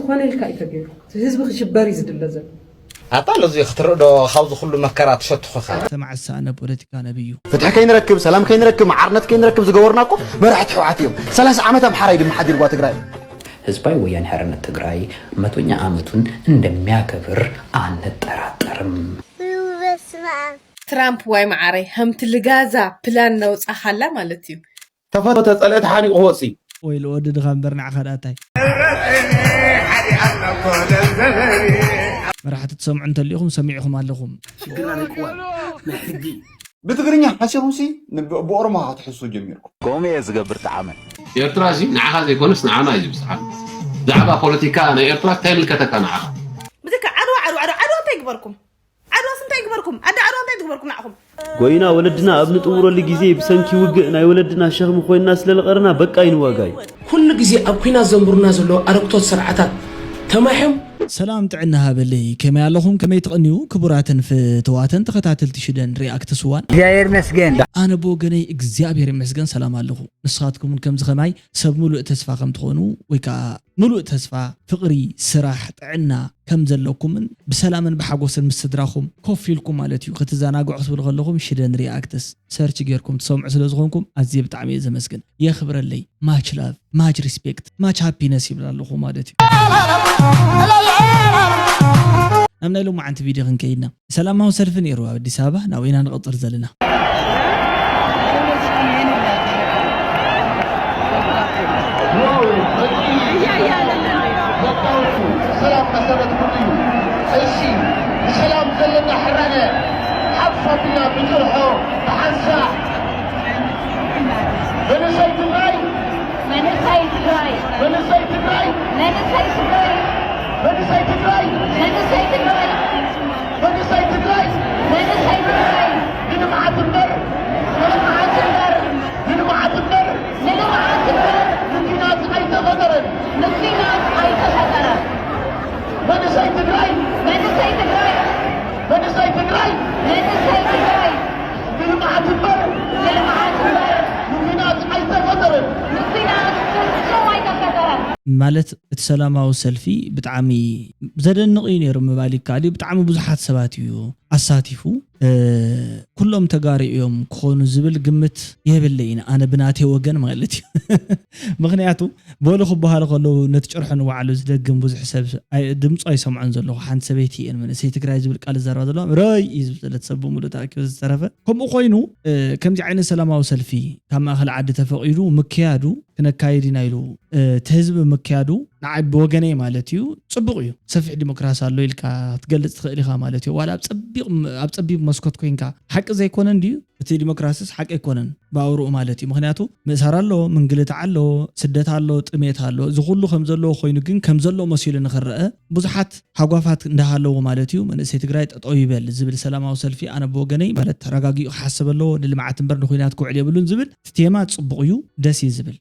ኮነ ኢልካ እዩ ተገይሩ። እቲ ህዝቢ ክሽበር እዩ ዝድለ ዘሎ። ኣታ ለዚ ክትርኢ ዶ ካብዚ ኩሉ መከራ ትሸትኹ ኢኻ? ተማዕሳ ኣነ ፖለቲካ ነብዩ። ፍትሒ ከይንረክብ፣ ሰላም ከይንረክብ፣ ማዕርነት ከይንረክብ ዝገበሩና እኮ መራሕቲ ህወሓት እዮም። ሰላሳ ዓመት ኣምሓራ እዩ ድማ ሓዲርዋ ትግራይ። ህዝባዊ ወያነ ሓርነት ትግራይ መቶኛ ዓመቱን እንደሚያከብር አንጠራጠርም። ትራምፕ ዋይ መዓረይ ከምቲ ልጋዛ ፕላን ነውፃኻላ ማለት እዩ። ተፈቶ ተፀልአ ተሓኒቑ ክወፅእ እዩ። ወይሊ ወዲ ድኻ እምበር ንዓኻ ደኣ እንታይ። መራሕቲ ትሰምዑ እንተሊኹም ሰሚዕኹም ኣለኹም። ሽግርና ናይ ቅዋም ናይ ሕጊ እዩ። ብትግርኛ ሓሲኹምሲ ብ- ብኦሮሞ ክትሕሱ ጀሚርኩም። ከምኡ እየ ዝገብር ጠዓመ። ኤርትራ እዚ ንዓኻ ዘይኮነስ ንዓና እዩ ዝብጽሓ። ብዛዕባ ፖለቲካ ናይ ኤርትራ እንታይ ይምልከተካ ንዓኻ? ብትካ ዓድዋ ዓድዋ ዓድዋ ዓድዋ እንታይ ግበርኩም? ዓድዋስ እንታይ ግበርኩም? ኣደ ዓድዋ እንታይ ትግበርኩም ንዓኹም? ጎይና ወለድና ኣብ ንጥውረሉ ግዜ ብሰንኪ ውግእ ናይ ወለድና ሸኽሚ ኮይንና ስለልቐርና በቃ ይንዋጋይ። ኩሉ ግዜ ኣብ ኲናት ዘንብሩና ዘለዉ ኣረግቶት ስርዓታት ተማሕዮም። ሰላም ጥዕና ሃበለይ ከመይ ኣለኹም ከመይ ትቕንዩ ክቡራትን ፍትዋትን ተኸታተልቲ ሽደን ሪኣክትስ ዋን እግዚኣብሔር ይመስገን ኣነ ብወገነይ እግዚኣብሔር ይመስገን ሰላም ኣለኹ ንስኻትኩምን ከምዚ ኸማይ ሰብ ምሉእ ተስፋ ከም ትኾኑ ወይ ከዓ ምሉእ ተስፋ፣ ፍቕሪ፣ ስራሕ፣ ጥዕና ከም ዘለኩምን ብሰላምን ብሓጎስን ምስ ስድራኹም ኮፍ ኢልኩም ማለት እዩ ክትዘናግዑ ክትብሉ ከለኹም ሽደን ሪኣክትስ ሰርች ጌርኩም ትሰምዑ ስለ ዝኾንኩም ኣዝየ ብጣዕሚ እየ ዘመስግን። የኽብረለይ። Much love, much respect, much happiness ይብል ኣለኹ ማለት እዩ። ናብ ናይ ሎማዓንቲ ቪድዮ ክንከይድና። ሰላማዊ ሰልፊ ነይሩ ኣብ ኣዲስ ኣበባ፣ ናብኡ ኢና ንቐጽል ዘለና። ሰላም መሰረት ኩሉ እዩ። እሺ፣ ንሰላም ዘለና ሕራነ ሓፍ ኣቢልና ብጭርሖ ብሓንሳእ መንእሰይ ትግራይ መንእሰይ ትግራይ መንእሰይ ትግራይ መንእሰይ ትግራይ መንእሰይ ትግራይ መንእሰይ ትግራይ መንእሰይ ትግራይ መንእሰይ ትግራይ ንልምዓት እምበር ንልምዓት እምበር ንልምዓት እምበር ንልምዓት እምበር ንኲናት ኣይተፈጠረን ንኲናት ኣይተፈጠረን መንእሰይ ትግራይ መንእሰይ ትግራይ መንእሰይ ትግራይ መንእሰይ ትግራይ ንልምዓት እምበር ንልምዓት እምበር ንኲናት ኣይተፈጠረን ንኲናት ፍጹም ኣይተፈጠረን ማለት እቲ ሰላማዊ ሰልፊ ብጣዕሚ ዘደንቕ እዩ ነይሩ ምባል ይከኣል እዩ። ብጣዕሚ ብዙሓት ሰባት እዩ ኣሳቲፉ። ኩሎም ተጋሩ እዮም ክኾኑ ዝብል ግምት የብለይን ኣነ ብናተይ ወገን ማለት እዩ። ምኽንያቱ በሉ ክበሃሉ ከለዉ ነቲ ጭርሖ ንባዕሉ ዝደግም ብዙሕ ሰብ ድምፁ ኣይሰምዖን ዘለኹ። ሓንቲ ሰበይቲ እየን መንእሰይ ትግራይ ዝብል ቃል ዝዛረባ ዘለዋ ረይ እዩ ዝብል ዘሎ ሰብ ብምሉእ ተኣኪቡ ዝተረፈ። ከምኡ ኮይኑ ከምዚ ዓይነት ሰላማዊ ሰልፊ ካብ ማእኸል ዓዲ ተፈቒዱ ምክያዱ ክነካይድ ኢና ኢሉ እቲ ህዝቢ ምክያዱ ንዓይ ብወገነይ ማለት እዩ ፅቡቕ እዩ። ሰፊሕ ዲሞክራሲ ኣሎ ኢልካ ክትገልፅ ትኽእል ኢኻ ማለት እዩ። ዋላ ኣብ ፀቢቕ ኣብ ፀቢብ መስኮት ኮይንካ ሓቂ ዘይኮነ እንድዩ እቲ ዲሞክራሲስ ሓቂ ኣይኮነን ብኣውርኡ ማለት እዩ። ምክንያቱ ምእሳር ኣሎ፣ ምንግልታዕ ኣሎ፣ ስደት ኣሎ፣ ጥሜት ኣሎ። እዚ ኩሉ ከም ዘለዎ ኮይኑ ግን ከም ዘሎ መሲሉ ንኽረአ ብዙሓት ሃጓፋት እንዳሃለዎ ማለት እዩ መንእሰይ ትግራይ ጠጠው ይበል ዝብል ሰላማዊ ሰልፊ ኣነ ብወገነይ ማለት ተረጋጊኡ ክሓስብ ኣለዎ ንልምዓት እምበር ንኩናት ክውዕል የብሉን ዝብል እቲ ቴማ ፅቡቕ እዩ ደስ እዩ ዝብል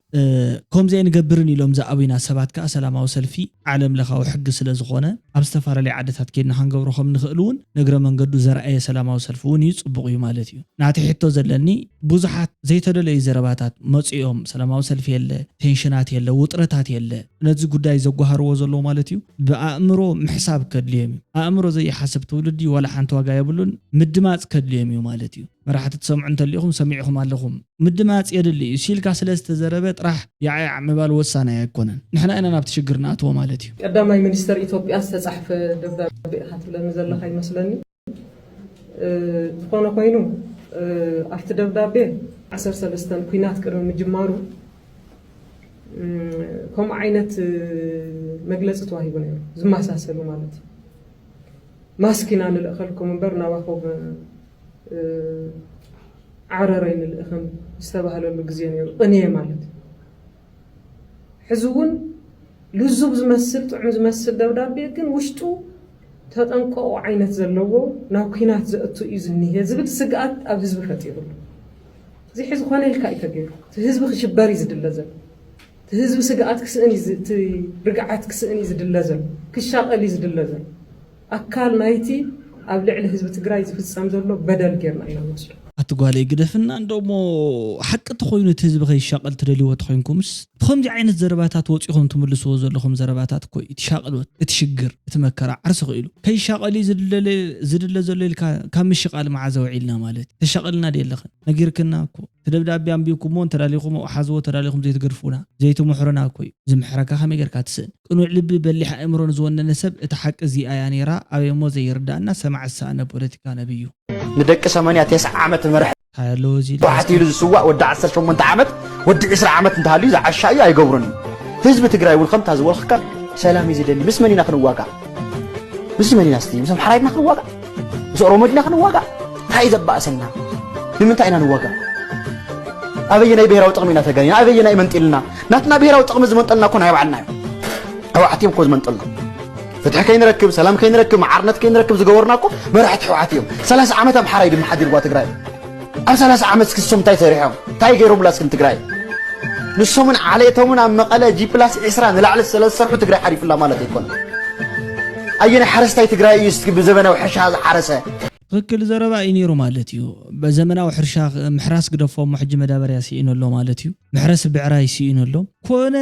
ከምዚ ኣይንገብርን ኢሎም ዝኣበዩና ሰባት ከዓ ሰላማዊ ሰልፊ ዓለም ለኻዊ ሕጊ ስለ ዝኾነ ኣብ ዝተፈላለዩ ዓድታት ኬድና ክንገብሮ ከም ንኽእል እውን ንእግረ መንገዱ ዘርኣየ ሰላማዊ ሰልፊ እውን እዩ ፅቡቕ እዩ ማለት እዩ ናተይ ሕቶ ዘለኒ ብዙሓት ዘይተደለዩ ዘረባታት መፂኦም ሰላማዊ ሰልፊ የለ ቴንሽናት የለ ውጥረታት የለ ነዚ ጉዳይ ዘጓሃርዎ ዘለዉ ማለት እዩ ብኣእምሮ ምሕሳብ ከድልዮም እዩ ኣእምሮ ዘይሓስብ ትውልዲ ዋላ ሓንቲ ዋጋ የብሉን ምድማፅ ከድልዮም እዩ ማለት እዩ መራሕቲ ትሰምዑ እንተሊኹም ሰሚዕኹም ኣለኹም ምድማፅ የድሊ እዩ ሲልካ ስለ ዝተዘረበ ጥራሕ ያዕያዕ ምባል ወሳናይ ኣይኮነን ንሕና ኢና ናብቲ ሽግር ንኣትዎ ማለት እዩ ቀዳማይ ሚኒስተር ኢትዮጵያ ዝተፃሕፈ ደብዳቤ ኢኻ ትብለኒ ዘለኻ ይመስለኒ ዝኾነ ኮይኑ ኣብቲ ደብዳቤ ዓሰርተ ሰለስተ ኲናት ቅድሚ ምጅማሩ ከምኡ ዓይነት መግለፂ ተዋሂቡ ነይሩ ዝመሳሰሉ ማለት እዩ ማስክ ኢና ንልእኸልኩም እምበር ናባኹም ዓረር ኣይንልእኽን ዝተባህለሉ ግዜ ነይሩ ቅንየ ማለት እዩ ሕዚ እውን ልዙብ ዝመስል ጥዑም ዝመስል ደብዳቤ ግን ውሽጡ ተጠንቀቑ ዓይነት ዘለዎ ናብ ኲናት ዘእቱ እዩ ዝኒሀ ዝብል ስግኣት ኣብ ህዝቢ ፈጢሩሉ እዚ ሕዚ ኮነ ኢልካ እዩ ተገይሩ እቲ ህዝቢ ክሽበር እዩ ዝድለ ዘሎ እቲ ህዝቢ ስግኣት ክስእን እዩ ዝ- እቲ ርግዓት ክስእን እዩ ዝድለ ዘሎ ክሻቐል እዩ ዝድለ ዘሎ ኣካል ናይቲ ኣብ ልዕሊ ህዝቢ ትግራይ ዝፍፀም ዘሎ በደል ጌርና ኢና ንወስዶ እቲ ጓለይ ግደፍና እንዶ እሞ፣ ሓቂ ተኾይኑ እቲ ህዝቢ ከይሻቐል ትደልይዎ ተኾይንኩምስ፣ ብኸምዚ ዓይነት ዘረባታት ወፂኹም ትምልስዎ ዘለኹም ዘረባታት እኮ እዩ እቲ ሻቕሎት፣ እቲ ሽግር፣ እቲ መከራ ዓርሲ ክኢሉ ከይሻቐል እዩ ዝድለ ዘሎ ኢልካ ካብ ምሽቓል መዓዘ ውዒልና ማለት እዩ። ተሻቐልና ድየ ኣለኽን? ነጊርክና እኮ። እቲ ደብዳቤ ኣንቢብኩሞ እንተዳሊኹም ኣብኡ ሓዝዎ ተዳሊኹም ዘይትገድፉና ዘይትምሕሩና እኮ እዩ። ዝምሕረካ ከመይ ጌርካ ትስእን? ቅኑዕ ልቢ በሊሕ ኣእምሮ ንዝወነነ ሰብ እታ ሓቂ እዚኣ እያ ነይራ ኣበይ እሞ ዘይርዳእና ሰማዕ ዝሰኣነ ፖለቲካ ነብዩ። ንደቂ ሰማንያ ተስዓ ዓመት መራሒ እንታይ ኣለዎ እዚ ኢሉ ብሓት ኢሉ ዝስዋእ ወዲ ዓሰርተ ሸሞንተ ዓመት ወዲ ዕስራ ዓመት እንተሃልዩ ዝዓሻ እዩ ኣይገብሮን እዩ። ህዝቢ ትግራይ እውን ከምታ ዝበልኽካ ሰላም እዩ ዝደሊ። ምስ መን ኢና ክንዋጋእ? ምስ መን ኢና እስቲ ምስ ኣምሓራ ድና ክንዋጋእ? ምስ ኦሮሞ ድና ክንዋጋእ? እንታይ እዩ ዘባእሰና? ንምንታይ ኢና ንዋጋእ? ኣበየናይ ብሄራዊ ጥቕሚ ኢና ተጋኒና? ኣበየናይ መንጢልና? ናትና ብሄራዊ ጥቕሚ ዝመንጠልና እኮ ናይ ባዕልና እዩ። ህወሓት እዮም እኮ ዝመንጠልና። ፍትሒ ከይንረክብ፣ ሰላም ከይንረክብ፣ መዓርነት ከይንረክብ ዝገበሩና እኮ መራሕቲ ህወሓት እዮም። ሰላሳ ዓመት ኣምሓራ እዩ ድማ ሓዲርዋ ትግራይ። ኣብ ሰላሳ ዓመት እስኪ ንሶም እንታይ ሰሪሖም? እንታይ ገይሮምላ እስኪ ንትግራይ? ንሶምን ዓሌቶምን ኣብ መቐለ ጂ ፕላስ ዕስራ ንላዕሊ ስለ ዝሰርሑ ትግራይ ሓሪፍላ ማለት ኣይኮነን። ኣየናይ ሓረስታይ ትግራይ እዩ እስኪ ብዘበናዊ ሕርሻ ዝሓረሰ? ትኽክል ዘረባ እዩ ነይሩ ማለት እዩ። በዘመናዊ ሕርሻ ምሕራስ ግደፎ እሞ ሕጂ መዳበርያ ስኢኑ ኣሎ ማለት እዩ። ምሕረስ ብዕራይ ስኢኑ ኣሎ። ኮነ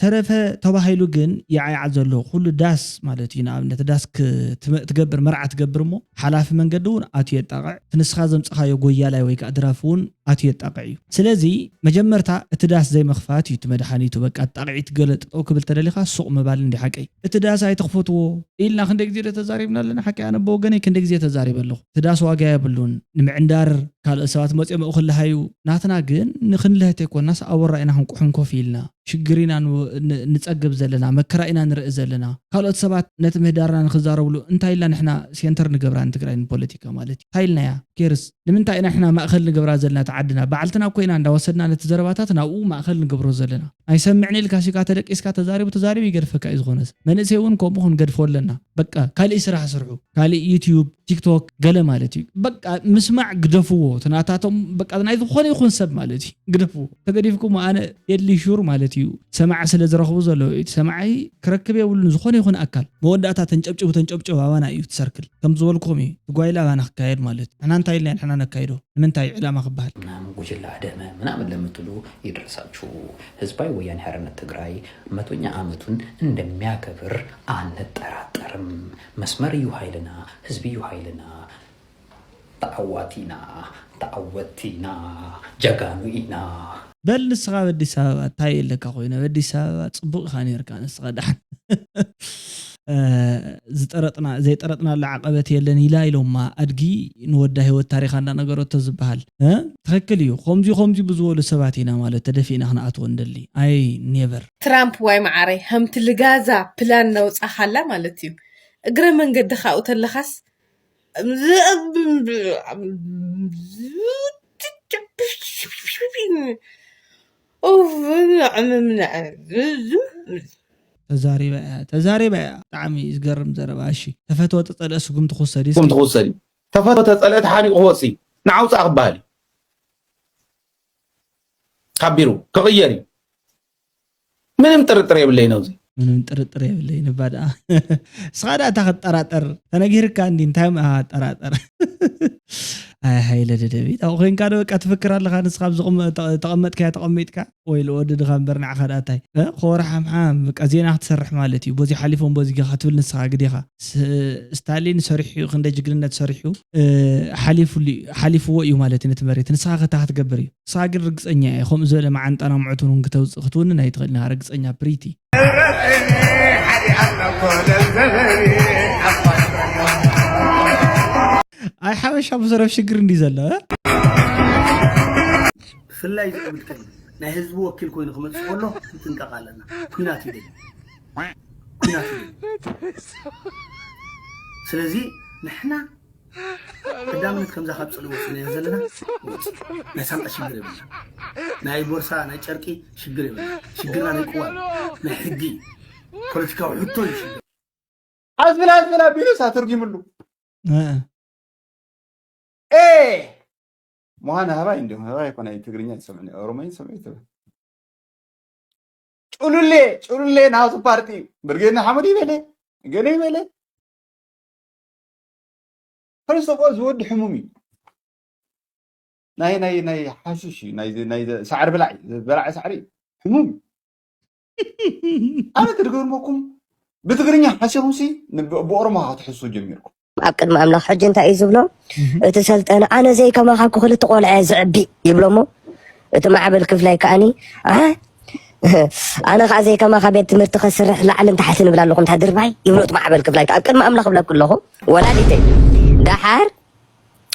ተረፈ ተባሂሉ ግን ይዓይዓ ዘሎ ኩሉ ዳስ ማለት እዩ። ንኣብነት ዳስ ክትመ- ትገብር መርዓ ትገብር እሞ ሓላፊ መንገዲ እውን ኣትዩ የጣቕዕ። እቲ ንስኻ ዘምፅኻዮ ጎያላይ ወይ ከዓ ድራፊ እውን ኣትዩ የጣቕዕ እዩ። ስለዚ መጀመርታ እቲ ዳስ ዘይምኽፋት እዩ እቲ መድሓኒቱ። በቃ ጣቕዒት ገለ ጠጠው ክብል ተደሊኻ ሱቕ ምባል እንዲ ሓቀይ። እቲ ዳስ ኣይትኽፈትዎ ኢልና ክንደይ ግዜ ዶ ተዛሪብና ኣለና? ሓቂ ኣነ ብወገነይ ክንደይ ግዜ ተዛሪበ ኣለኹ። እቲ ዳስ ዋጋ የብሉን። ንምዕንዳር ካልኦት ሰባት መፅኦም ኣብኡ ክልሃዩ ናትና ግን ንኽንልሀት ኣይኮንናስ ኣብ ወራ ኢና ክንቁሕን ኮፍ ኢልና። ሽግር ኢና ን- ን- ንፀግብ ዘለና፣ መከራ ኢና ንርኢ ዘለና። ካልኦት ሰባት ነቲ ምህዳርና ንኽዛረብሉ እንታይ ኢልና ንሕና ሴንተር ንገብራ ንትግራይ ንፖለቲካ ማለት እዩ? እንታይ ኢልናያ? ኬርስ ንምንታይ ኢና ንሕና ማእኸል ንገብራ ዘለና እቲ ዓድና? ባዕልትና እኮ ኢና እንዳወሰድና ነቲ ዘረባታት ናብኡ ማእኸል ንገብሮ ዘለና። ኣይሰምዕን ኢልካ ሲካ ተደቂስካ ተዛሪቡ ተዛሪቡ ይገድፈካ እዩ ዝኾነ ሰብ። መንእሰይ እውን ከምኡ ክንገድፎ ኣለና። በቃ ካልእ ስራሕ ስርሑ። ካልእ ዩትዩብ፣ ቲክቶክ ገለ ማለት እዩ። በቃ ምስማዕ ግደፍዎ። እቲ ናታቶም በቃ ናይ ዝኾነ ይኹን ሰብ ማለት እዩ። ግደፍዎ። ተገዲፍኩም ኣነ የድሊ ሹር ማለት እዩ። ሰማዒ ስለ ዝረኽቡ ዘለዉ እዩ። እቲ ሰማዒ ክረክብ የብሉን ዝኾነ ይኹን ኣካል። መወዳእታ ተንጨብጭቡ ተንጨብጭቡ ኣባና እዩ እቲ ሰርክል። ከም ዝበልኩም እዩ። እቲ ጓይላ ኣባና ክካየድ ማለት እዩ። ንሕና እንታይ ኢልና ንሕና ነካይዶ? ንምንታይ ዕላማ ክበሃል? ምናምን ጉጅለ አደመ ምናምን ለምትሉ ይድረሳችሁ። ህዝባዊ ወያኔ ሓርነት ትግራይ መቶኛ ዓመቱን እንደሚያከብር አንጠራጠርም። መስመር እዩ ኃይልና፣ ህዝቢ እዩ ኃይልና። ተዓዋቲና፣ ተዓወቲና፣ ጀጋኑ ኢና። በል ንስኻ ኣብ ኣዲስ ኣበባ እንታይ የለካ ኮይኑ ኣብ ኣዲስ ኣበባ ፅቡቕ ኢኻ ነርካ ንስኻ ደሓን እ፣ ዝጠረጥና ዘይጠረጥናሉ ዓቐበት የለን ኢላ ኢሎማ ኣድጊ ንወዳ ህይወት ታሪኻ እንዳነገረቶ ዝበሃል እ? ትኽክል እዩ። ከምዚ ከምዚ ብዝበሉ ሰባት ኢና ማለት ተደፊእና ክንኣትዎ እንደሊ ኣይ ኔቨር ትራምፕ ዋይ መዓረይ ከምቲ ልጋዛ ፕላን ነውፃኻላ ማለት እዩ። እግረ መንገዲ ካብኡ ተለኻስ ተዛሪባ እያ ተዛሪባ እያ። ብጣዕሚ እዩ ዝገርም ዘረባ። እሺ ተፈትወ ተፀልአ ስጉምቲ ክውሰድ እዩ። ስጉምቲ ክውሰድ እዩ። ተፈትወ ተፀልአ ተሓኒቑ ክወፅእ እዩ። ንዓውፃእ ክበሃል እዩ። ሓቢሩ ክቕየር እዩ። ምንም ጥርጥር የብለይን ኣብዚ። ምንም ጥርጥር የብለይን እባ ደኣ። ንስኻ ደኣ እታ ክትጠራጠር ተነጊርካ እንዲ እንታይ ምኣ ኣጠራጠር። ኣይ ሃይለ ደደቢት ኣብኡ ኮይንካ ዶ በቃ ትፍክር ኣለኻ ንስኻ ኣብዚ ተቐመጥካያ ተቐሚጥካ ወይ ልወድድኻ እምበር ንዓኻ ደኣ እንታይ ኮርሓምሓም በቃ ዜና ክትሰርሕ ማለት እዩ። በዚ ሓሊፎም በዚ ጌኻ ትብል ንስኻ ግዴኻ። ስታሊን ሰሪሑ እዩ ክንደይ ጅግንነት ሰሪሑ ሓሊፍዎ እዩ ማለት እዩ ነቲ መሬት ንስኻ ከታ ክትገብር እዩ። ንስኻ ግን ርግፀኛ እየ ከምኡ ዝበለ መዓንጣና ምዕቱን እውን ክተውፅእ ክትውንን ኣይትኽእልን ኢኻ ርግፀኛ ፕሪቲ። ኣይ ሓበሻ ብሰረፍ ሽግር እንዲ ዘሎ ብፍላይ ዝብል ናይ ህዝቢ ወኪል ኮይኑ ክመፅእ ከሎ ክንጥንቀቕ ኣለና። ኩናት ይደሊ ኩናት ይደሊ። ስለዚ ንሕና ቀዳምነት ከምዛ ካብ ፅልኢ ወፂናዮ ዘለና ናይ ሳንጣ ሽግር የብልና። ናይ ቦርሳ ናይ ጨርቂ ሽግር የብልና። ሽግርና ናይ ቅዋም ናይ ሕጊ እዩ። ፖለቲካዊ ሕቶ እዩ ሽግር። ኣዝብል ኣዝብል ኣቢሉስ ኣተርጊምሉ። ኤ ምዃን ሃባይ እንዲኹም ሃባይ ኣይኮነ ትግርኛ ይሰምዕኒ ኦሮሞይን ሰምዒ ትብል ጩሉሌ ጩሉሌ ናቱ ፓርቲ እዩ ብርጌድ ንሓመዱ ይበለ ገለ ይበለ ፈርስት ኦፍ ኦል ዝወዲ ሕሙም እዩ ናይ ናይ ናይ ሓሽሽ እዩ፣ ናይ ናይ ሳዕሪ ብላዕ እዩ፣ በላዕ ሳዕሪ እዩ። ሕሙም እዩ። ኣነ ትድገርመኩም ብትግርኛ ሓሲኹምሲ ብ- ብኦሮሞ ክትሕሱ ጀሚርኩም። ኣብ ቅድሚ ኣምላኽ ሕጂ እንታይ እዩ ዝብሎ? እቲ ሰልጠነ ኣነ ዘይከማኻ እኮ ክልተ ቆልዓ እየ ዝዕቢ ይብሎ እሞ እቲ ማዕበል ክፍላይ ከኣኒ ኣ ኣነ ከዓ ዘይከማኻ ቤት ትምህርቲ ከስርሕ ላዕልን ታሕትን እብል ኣለኹ እንታይ ድርባይ ይብሎ እቲ ማዕበል ክፍላይ ኣብ ቅድሚ ኣምላኽ እብለኩ ኣለኹ። ወላዲተይ ደሓር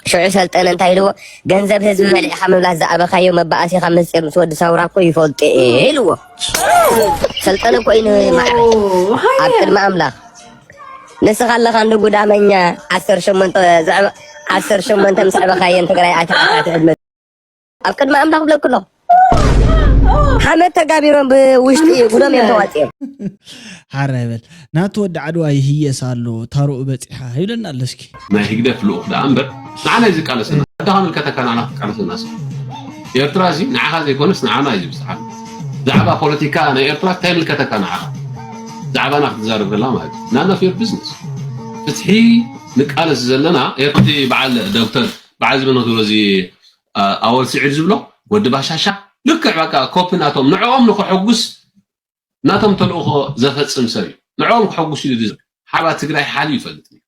ሽዑ ሰልጠነ እንታይ ኢልዎ? ገንዘብ ህዝቢ በሊዕኻ ምብላስ ዝኣበኻዮ መባኣሲኻ መፅእ ምስ ወዲ ሳውራ እኮ ይፈልጡ እየ ኢልዎ። ሰልጠነ እኮ እዩ ንማዕበል ኣብ ቅድሚ ኣምላኽ ንስኻ ኣለኻ እንዶ ጉዳመኛ ዓሰርተ ሸሞንተ ዘዕበ- ዓሰርተ ሸሞንተ ምስ ዕበኻየን ትግራይ ኣይተሓታትዕድ ኣብ ቅድሚ ኣምላኽ ብለኩ ኣለኹ። ሓመድ ተጋቢሮም ብውሽጢ ጉዶም እዮም ተዋፅዮም። ሓራ ይበል ናቱ ወዲ ዓድዋ ይህየስ ኣሎ ታሮኡ በፂሓ ይብለና ኣሎ እስኪ። ናይ ህግደፍ ልኡኽ ደኣ እምበር ንዓና እዩ ዝቃለሰና። ኣዳኻ ምልከተካ ንዓና ክትቃለሰና ሲ ኤርትራ እዚ ንዓኻ ዘይኮነስ ንዓና እዩ ዝብፅሓና። ብዛዕባ ፖለቲካ ናይ ኤርትራ እንታይ ምልከተካ ንዓኻ? ብዛዕባና ክትዛረብ ከላ ማለት እዩ። None of your business። ፍትሒ ንቃለስ ዘለና ኤርቲ በዓል ዶክተር በዓል ዝበነ ክብሮ እዚ ኣወል ስዒድ ዝብሎ ወዲ ባሻሻ ልክዕ በቃ ኮፒ ናቶም ንዕኦም ንክሕጉስ ናቶም ተልእኾ ዘፈፅም ሰብ እዩ። ንዕኦም ክሕጉስ ኢሉ ድዩ ሓባ ትግራይ ሓልዩ ይፈልጥ እዩ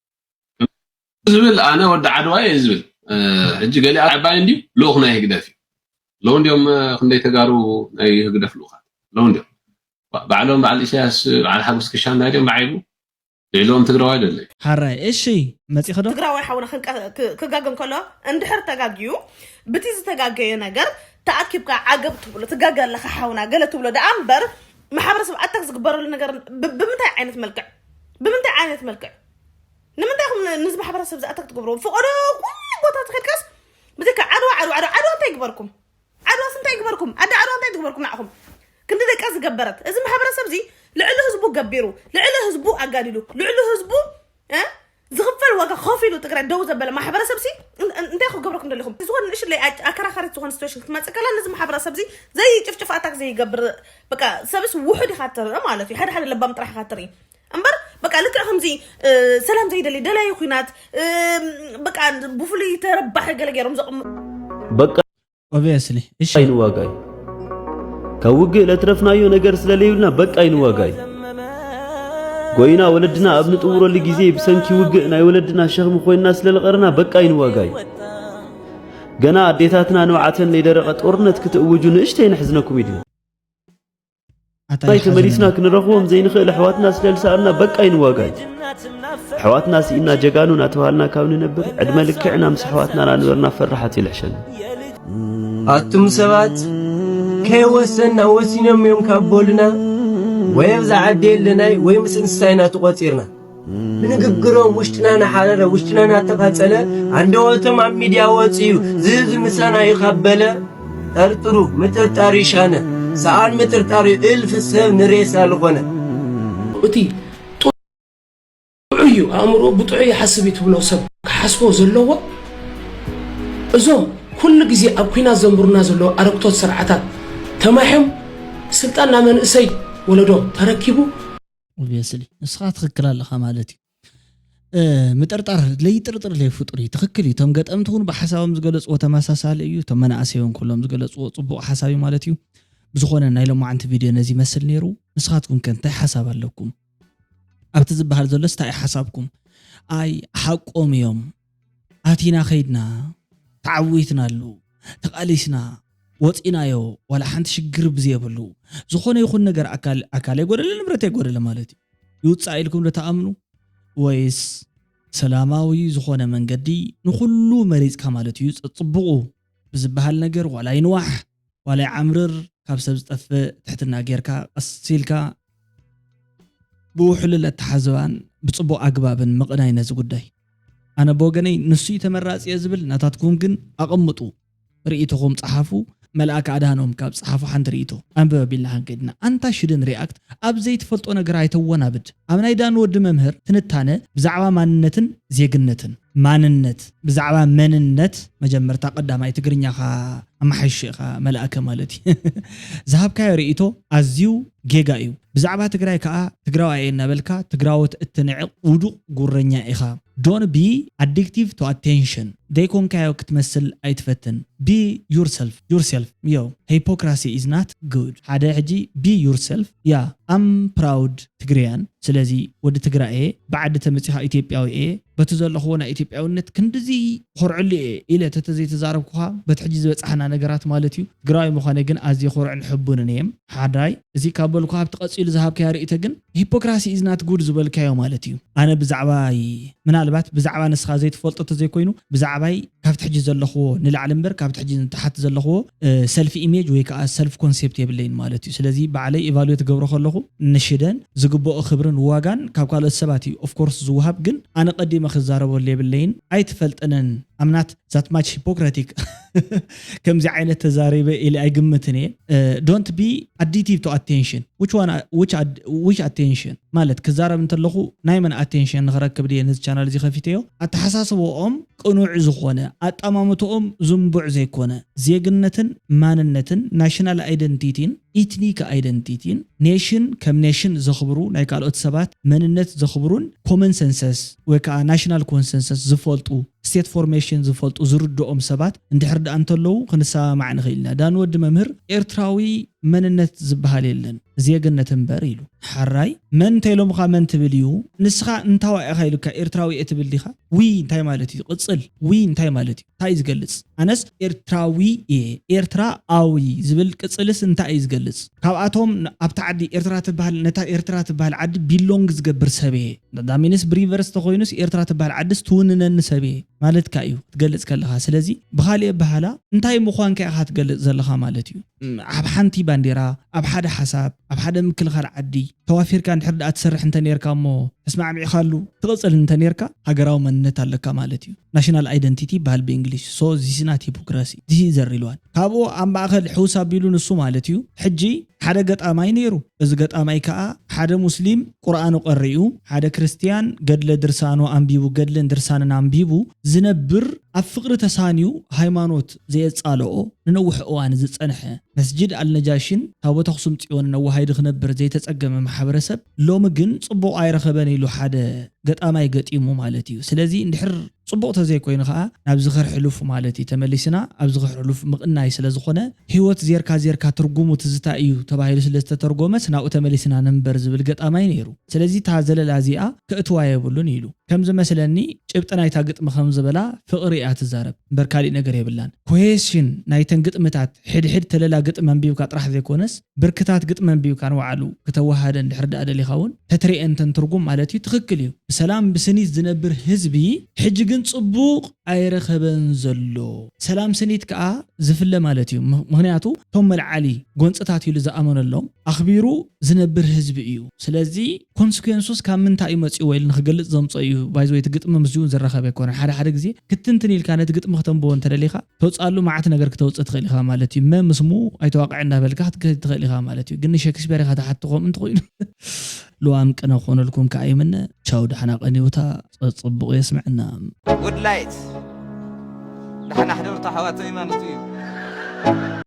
ዝብል ኣነ ወዲ ዓድዋ እየ ዝብል ሕጂ ገሊኣ ዓባይ እንድዩ ልኡኽ ናይ ህግደፍ እዩ። ለው እንዲዮም ክንደይ ተጋሩ ናይ ህግደፍ ልኡኻት ለው እንዲዮም ባዕሎም በዓል ኢሳያስ በዓል ሓጎስ ክሻ እንታይ ድዮም ብዓይቡ ልዕሊኦም ትግራዋይ ደለ እዩ። ሓራይ እሺ መፂኺ ዶ? ትግራዋይ ሓውና ክንቀ- ክ- ክጋገ እንከሎ እንድሕር ተጋግዩ ብቲ ዝተጋገየ ነገር ተኣኪብካ ዓገብ ትብሎ ትጋገ ኣለኻ ሓውና ገለ ትብሎ ደኣ እምበር ማሕበረሰብ ኣታክ ዝግበረሉ ነገር ብ- ብምንታይ ዓይነት መልክዕ ብምንታይ ዓይነት መልክዕ ንምንታይ ኢኹም ን- ንዚ ማሕበረሰብ እዚ ኣታክ ትገብርዎ ፈቐዶ ኩሉ ቦታ ትኸድካስ ብዘይካ ዓድዋ ዓድዋ ዓድዋ ዓድዋ እንታይ ይግበርኩም ዓድዋስ እንታይ ይግበርኩም? ኣደ ዓድዋ እንታይ ትግበርኩም ንዓኹም? ክንዲ ደቃ ዝገበረት እዚ ማሕበረሰብ እዚ ልዕሊ ህዝቡ ገቢሩ ልዕሊ ህዝቡ ኣጋዲሉ ልዕሊ ህዝቡ እ ዝኽፈል ዋጋ ከፊሉ ትግራይ ደው ዘበለ ማሕበረሰብ ሲ እን- እን- እንታይ ክገብረኩም ደሊኹም? ዝኾነ ንእሽለይ ኣጭ- ኣከራኻሪት ዝኾነ ሲትዌሽን ክትመፅእ ከላ ነዚ ማሕበረሰብ እዚ ዘይጭፍጭፍ ኣታክ ዘይገብር በቃ ሰብስ ውሑድ ኢኻ ትርኢ ማለት እዩ። ሓደ ሓደ ለባም ጥራሕ ኢኻ ትርኢ እምበር በቃ ልክዕ ከምዚ እ፣ ሰላም ዘይደሊ ደላይ ኩናት እ፣ በቃ ብፍሉይ ተረባሒ ገለ ገይሮም ዘቕም በቃ ኦብቪየስሊ እሺ ኣይንዋጋይ። ካብ ውግእ ለትረፍናዮ ነገር ስለለይብልና በቃ ኣይንዋጋይ። ጎይና ወለድና ኣብ ንጥውረሉ ግዜ ብሰንኪ ውግእ ናይ ወለድና ሸኽሚ ኮይንና ስለልቐርና በቃ ኣይንዋጋይ። ገና ኣዴታትና ንብዓተን ለይደረቐ ጦርነት ክትእውጁ ንእሽተይ ነሕዝነኩም ኢድና። ኣታ ናይ ይሓዝን ተመሊስና እዩ። ክንረኽቦም ዘይንኽእል ኣሕዋትና ስለልሰኣልና በቃ ኣይንዋጋይ። ኣሕዋትና ስኢና ጀጋኑ እናተባሃልና ካብ ንነብር ዕድመ ልክዕና ምስ ኣሕዋትና ናነበርና ፈራሓት ይልሕሸና። ኣቱም ሰባት ከይወሰንና ወሲኖም እዮም ካብ በሉና ወይ ኣብዛ ዓዲ የለናይ ወይ ምስ እንስሳይና ተቖጺርና። ብንግግሮም ውሽጥና እናሓረረ ውሽጥና እናተቓጸለ ኣንደበቶም ኣብ ሚድያ ወጺኡ ዝህዚ ምሳና እዩ ካብ በለ ጠርጥሩ ምጥርጣር ይሻነ ሰኣን ምጥርጣር እዩ እልፍ ሰብ ንሬሳ ዝኾነ እቲ ጥዑይ እዩ ኣእምሮ ብጥዑይ ይሓስብ እዩ ትብሎ ሰብ ክሓስቦ ዘለዎ እዞም ኩሉ ግዜ ኣብ ኩናት ዘንብሩና ዘለዉ ኣረግቶት ስርዓታት ተማሕዮም ስልጣን ናብ መንእሰይ ወለዶ ተረኪቡ ኦብቪየስሊ ንስኻ ትኽክል ኣለኻ ማለት እዩ። ምጥርጣር ለይጥርጥር ለይፍጡር እዩ። ትኽክል እዩ። እቶም ገጠምቲ እውን ብሓሳቦም ዝገለፅዎ ተመሳሳሊ እዩ። እቶም መናእሰይ እውን ኩሎም ዝገለፅዎ ፅቡቕ ሓሳብ እዩ ማለት እዩ። ብዝኾነ ናይ ሎማዓንቲ ቪድዮ ነዚ ይመስል ነይሩ። ንስኻትኩም ከ እንታይ ሓሳብ ኣለኩም? ኣብቲ ዝበሃል ዘሎስ እንታይ ሓሳብኩም? ኣይ ሓቆም እዮም። ኣቲና ከይድና ተዓዊትናሉ፣ ተቓሊስና፣ ወፂናዮ ዋላ ሓንቲ ሽግር ብዘየብሉ ዝኾነ ይኹን ነገር ኣካል ኣካል ኣይጎደለ ንብረት ኣይጎደለ ማለት እዩ ይውፃእ ኢልኩም ዶ ትኣምኑ ወይስ ሰላማዊ ዝኾነ መንገዲ ንኹሉ መሪፅካ ማለት እዩ ፀፅብቑ ብዝበሃል ነገር ዋላ ይንዋሕ ዋላ ይዓምርር ካብ ሰብ ዝጠፍእ ትሕትና ጌርካ ቀስ ኢልካ ብውሕሉል ኣተሓዝባን ብፅቡቕ ኣግባብን ምቕናይ ነዚ ጉዳይ ኣነ ብወገነይ ንሱ እዩ ተመራፂ እየ ዝብል ናታትኩም ግን ኣቐምጡ ርእይቶኹም ፀሓፉ መልኣከ ኣድሃኖም ካብ ፀሓፉ ሓንቲ ርእይቶ ኣንብብ ኣቢልና ክንከይድና ኣንታ ሽድን ሪኣክት ኣብ ዘይትፈልጦ ነገር ኣይተወናብድ ኣብ ናይ ዳን ወዲ መምህር ትንታነ ብዛዕባ ማንነትን ዜግነትን ማንነት ብዛዕባ መንነት መጀመርታ ቀዳማይ ትግርኛኻ ኣመሓይሽ ኢኻ መልኣከ ማለት እዩ ዝሃብካዮ ርእይቶ ኣዝዩ ጌጋ እዩ ብዛዕባ ትግራይ ከዓ ትግራዋይ እየ እናበልካ ትግራዎት እትንዕቕ ውዱቕ ጉረኛ ኢኻ Don't be addictive to attention. ዘይኮንካዮ ክትመስል ኣይትፈትን። Be yourself. Yourself. Yo, hypocrisy is not good. ሓደ ሕጂ be yourself. Yeah, I'm proud Tigrayan. ስለዚ ወዲ ትግራይ እየ፣ ብዓዲ ተመፂኻ ኢትዮጵያዊ እየ፣ በቲ ዘለኽዎ ናይ ኢትዮጵያውነት ክንድዚ ኮርዕሉ እየ ኢለ ተተዘይተዛረብኩኻ በቲ ሕጂ ዝበፃሕና ነገራት ማለት እዩ። ትግራዊ ምዃነ ግን ኣዝየ ኮርዕን ሕቡንን እየ። ሓዳይ እዚ ካብ በልኩ ኣብቲ ቀፂሉ ዝሃብካያ ርእይቶ ግን ሂፖክራሲ is not good ዝበልካዮ ማለት እዩ። ኣነ ብዛዕባይ ምናልባት ብዛዕባ ንስኻ ዘይትፈልጦ ተዘይኮይኑ ብዛዕባይ ካብቲ ሕጂ ዘለኽዎ ንላዕሊ እምበር ካብቲ ሕጂ ንታሓት ዘለኽዎ ሰልፍ ኢሜጅ ወይ ከዓ ሰልፍ ኮንሴፕት የብለይን ማለት እዩ። ስለዚ ባዕለይ ኢቫሉዌት ገብሮ ከለኹ ንሽደን ዝግብኦ ክብርን ዋጋን ካብ ካልኦት ሰባት እዩ ኦፍኮርስ ዝወሃብ፣ ግን ኣነ ቀዲመ ክዛረበሉ የብለይን። ኣይትፈልጠንን ኣምናት ዛት ማች ሂፖክራቲክ ከምዚ ዓይነት ተዛሪበ ኢለ ኣይግምትን እየ። Don't be addictive to attention. Which one, which attention ማለት ክዛረብ እንተለኹ ናይ መን ኣቴንሽን ንኽረክብ ድየ ነዚ ቻናል እዚ ከፊተዮ? ኣተሓሳስበኦም ቅኑዕ ዝኾነ፣ ኣጠማምትኦም ዝንቡዕ ዘይኮነ፣ ዜግነትን ማንነትን ናሽናል ኣይደንቲቲን ኢትኒክ ኣይደንቲቲን ኔሽን ከም ኔሽን ዘኽብሩ፣ ናይ ካልኦት ሰባት መንነት ዘኽብሩን ኮመን ሰንሰስ ወይ ከዓ ናሽናል ኮንሰንሰስ ዝፈልጡ፣ ስቴት ፎርሜሽን ዝፈልጡ ዝርድኦም ሰባት እንድሕር ደኣ እንተለዉ ክንሰማማዕ ንኽእል ኢና። ዳን ወዲ መምህር ኤርትራዊ መንነት ዝበሃል የለን ዜግነት እምበር ኢሉ። ሓራይ መን እንተኢሎምኻ መን ትብል እዩ? ንስኻ እንታዋ ኢኻ ኢሉካ ኤርትራዊ እየ ትብል ዲኻ? ዊ እንታይ ማለት እዩ? ቅጽል ዊ እንታይ ማለት እዩ? እንታይ እዩ ዝገልጽ? ኣነስ ኤርትራዊ እየ፣ ኤርትራኣዊ ዝብል ቅጽልስ እንታይ እዩ ዝገልጽ? ካብኣቶም ኣብታ ዓዲ ኤርትራ ትበሃል፣ ነታ ኤርትራ ትበሃል ዓዲ ቢሎንግ ዝገብር ሰብ እየ። ዳሚንስ ብሪቨርስ ተኾይኑስ ኤርትራ ትበሃል ዓድስ ትውንነኒ ሰብ እየ ማለትካ እዩ ክትገልጽ ከለኻ። ስለዚ ብኻሊእ ኣበሃላ እንታይ ምዃንካ ኢኻ ትገልጽ ዘለኻ ማለት እዩ። ኣብ ሓንቲ ባንዴራ፣ ኣብ ሓደ ሓሳብ፣ ኣብ ሓደ ምክልኻል ዓዲ ተዋፊርካ እንድሕር ደኣ ትሰርሕ እንተ ኔርካ እሞ ተስማዕሚዕካሉ ትቕጽል እንተ ኔርካ ሃገራዊ መንነት ኣለካ ማለት እዩ። ናሽናል ኣይደንቲቲ ይበሃል ብእንግሊሽ። So this is not hypocrisy, this is a real one። ካብኡ ኣብ ማእኸል ሕውስ ኣቢሉ ንሱ ማለት እዩ። ሕጂ ሓደ ገጣማይ ነይሩ። እዚ ገጣማይ ከኣ ሓደ ሙስሊም ቁርኣኑ ቀሪኡ፣ ሓደ ክርስትያን ገድለ ድርሳኑ ኣንቢቡ፣ ገድልን ድርሳንን ኣንቢቡ ዝነብር፣ ኣብ ፍቕሪ ተሳንዩ ሃይማኖት ዘየጻልኦ ንነዊሕ እዋን ዝጸንሐ መስጂድ ኣልነጃሽን ታቦት ኣኽሱም ጽዮንን ኣወሃሂዱ ክነብር ዘይተጸገመ ማሕበረሰብ ሎሚ ግን ጽቡቕ ኣይረኸበን ኢሉ ሓደ ገጣማይ ገጢሙ ማለት እዩ። ስለዚ እንድሕር ጽቡቕ ተዘይኮይኑ ኸኣ ናብ ዝኽሪ ሕሉፍ ማለት እዩ ተመሊስና። ኣብ ዝኽሪ ሕሉፍ ምቕናይ ስለ ዝኾነ ህይወት ዜርካ ዜርካ ትርጉሙ ትዝታ እዩ ተባሂሉ ስለ ዝተተርጎመስ ናብኡ ተመሊስና ንንበር ዝብል ገጣማይ ነይሩ። ስለዚ እታ ዘለላ እዚኣ ከእትዋ የብሉን ኢሉ። ከም ዝመስለኒ ጭብጢ ናይታ ግጥሚ ከም ዝበላ ፍቕሪ እያ ትዛረብ እምበር ካሊእ ነገር የብላን። ኮሄሽን ናይተን ግጥምታት ሕድሕድ ተለላ ግጥሚ ኣንቢብካ ጥራሕ ዘይኮነስ ብርክታት ግጥሚ ኣንቢብካ ንባዕሉ ክተወሃደ እንድሕር ደኣ ደሊኻ እውን ተትሪኤን ተን ትርጉም ማለት እዩ ትኽክል እዩ። ብሰላም ብስኒት ዝነብር ህዝቢ ሕጂ ግን ጽቡቕ ኣይረኸበን ዘሎ። ሰላም ስኒት ከኣ ዝፍለ ማለት እዩ። ምኽ- ምኽንያቱ እቶም መልዓሊ ጎንጽታት ኢሉ ዝኣመነሎም ኣኽቢሩ ዝነብር ህዝቢ እዩ። ስለዚ ኮንስኩንሱስ ካብ ምንታይ እዩ መጺኡ ወይ ንክገልጽ ዘምጾ እዩ። ባይዘ እቲ ግጥሚ ምስዚውን ዝራኸብ ኣይኮነን። ሓደ ሓደ ግዜ ክትንትን ኢልካ ነቲ ግጥሚ ክተንብቦ እንተደሊኻ ተውፅኣሉ መዓት ነገር ክተውፅእ ትኽእል ኢኻ ማለት እዩ። መ ምስሙ ኣይተዋቅዐ እንዳበልካ ክትገ ትኽእል ኢኻ ማለት እዩ። ግን ንሸክስፔር ኢኻ ትሓቶ ከምኡ እንተኾይኑ ልዋም ቅነ ክኾነልኩም ከዓ ይምነ። ቻው፣ ደሓና ቀንዩታ፣ ጸጽቡቕ የስምዐና። ጉድ ላይት፣ ደሓና ሕደሩ ኣሕዋተይ ማለት እዩ።